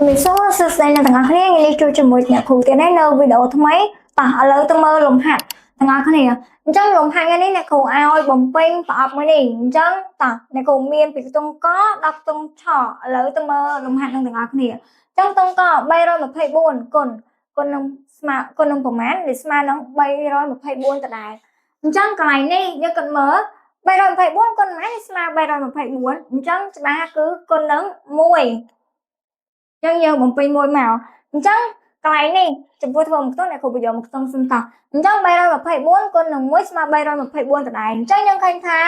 ជំរាបសួរសួស្តីអ្នកទាំងអស់គ្នាថ្ងៃនេះជួបជាមួយអ្នកគ្រូទៀតហើយនៅវីដេអូថ្មីតោះឥឡូវទៅមើលលំហាត់ទាំងអស់គ្នាអញ្ចឹងលំហាត់ថ្ងៃនេះអ្នកគ្រូឲ្យបំពេញប្រអប់មួយនេះអញ្ចឹងតោះអ្នកគ្រូមានពីខ្ទង់កដល់ខ្ទង់ឆឥឡូវទៅមើលលំហាត់នឹងទាំងអស់គ្នាអញ្ចឹងខ្ទង់ក324គុណគុណនឹងស្មើគុណនឹងប្រមាណវាស្មើនឹង324ដដែលអញ្ចឹងកន្លែងនេះយើងគិតមើល324គុណប៉ុន្មានស្មើ324អញ្ចឹងច្បាស់គឺគុណនឹង1 ចឹងយើងបំពេញមួយមកអញ្ចឹងកន្លែងនេះចំពោះធ្វើមួយខ្ទង់អ្នកគ្រូបញ្យល់មួយខ្ទង់សិនតោះអញ្ចឹង324គុណនឹង1ស្មើ324ដដែលអញ្ចឹងយើងឃើញថា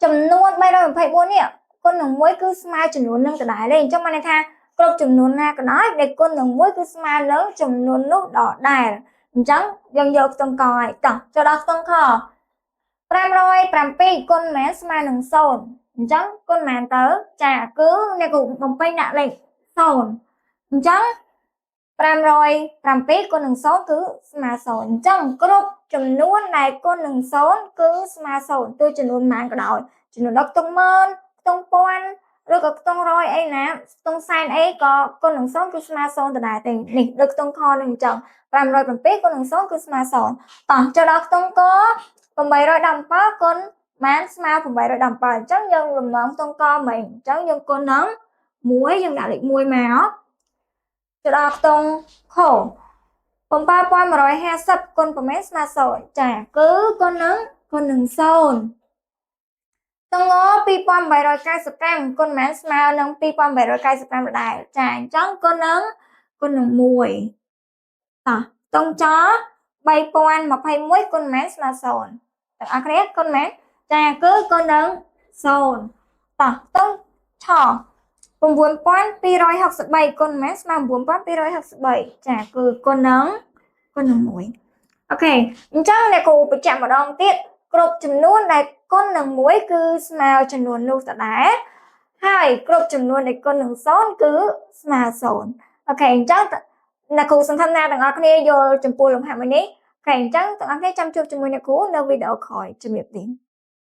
ចំនួន324នេះគុណនឹង1គឺស្មើចំនួននឹងដដែលទេអញ្ចឹងមានន័យថាគ្រប់ចំនួនណាក៏ដោយដែលគុណនឹង1គឺស្មើនឹងចំនួននោះដដែលអញ្ចឹងយើងយកខ្ទង់កហើយតោះចូលដល់ខ្ទង់ខ507គុណមែនស្មើនឹង0អញ្ចឹងគុណមែនទៅចាគឺអ្នកគ្រូបំពេញដាក់លេខ0អញ្ចឹង507គុណនឹង0គឺស្មើ0អញ្ចឹងគ្រប់ចំនួនដែលគុណនឹង0គឺស្មើ0ទោះចំនួនប៉ុន្មានក៏ដោយចំនួន10ខ្ទង់ម៉ឺនខ្ទង់ពាន់ឬក៏ខ្ទង់រយអីណាខ្ទង់សែនអីក៏គុណនឹង0គឺស្មើ0ដដែលទេនេះដូចខ្ទង់ខនឹងអញ្ចឹង507គុណនឹង0គឺស្មើ0តោះចូលដល់ខ្ទង់ក817គុណបានស្មើ817អញ្ចឹងយើងលំនាំខ្ទង់កមិញអញ្ចឹងយើងគុណនឹង1យើងដាក់លេខ1មកទៅដល់ខ្ទង់ខ7150គុណប្រមាណស្មើ0ចាគឺគុណនឹងគុណនឹង0តង2895គុណប្រមាណស្មើនឹង2895ដដែលចាអញ្ចឹងគុណនឹងគុណនឹង1តោះតងច3021គុណប្រមាណស្មើ0ទាំងអស់គ្នាគុណប្រមាណចាគឺគុណនឹង0តោះតងឆ9263គុណមែនស្មើ9263ចាគឺគុណនឹងគុណនឹង1 OK អញ្ចឹងអ្នកគ្រូបញ្ជាក់ម្ដងទៀតគ្រប់ចំនួនដែលគុណនឹង1គឺស្មើចំនួននោះដដែលហើយគ្រប់ចំនួនដែលគុណនឹង0គឺស្មើ0 OK អញ្ចឹងអ្នកគ្រូសង្ឃឹមថាទាំងអស់គ្នាយល់ចំពោះលំហាត់មួយនេះ OK អញ្ចឹងទាំងអស់គ្នាចាំជួបជាមួយអ្នកគ្រូនៅវីដេអូក្រោយជំរាបលា។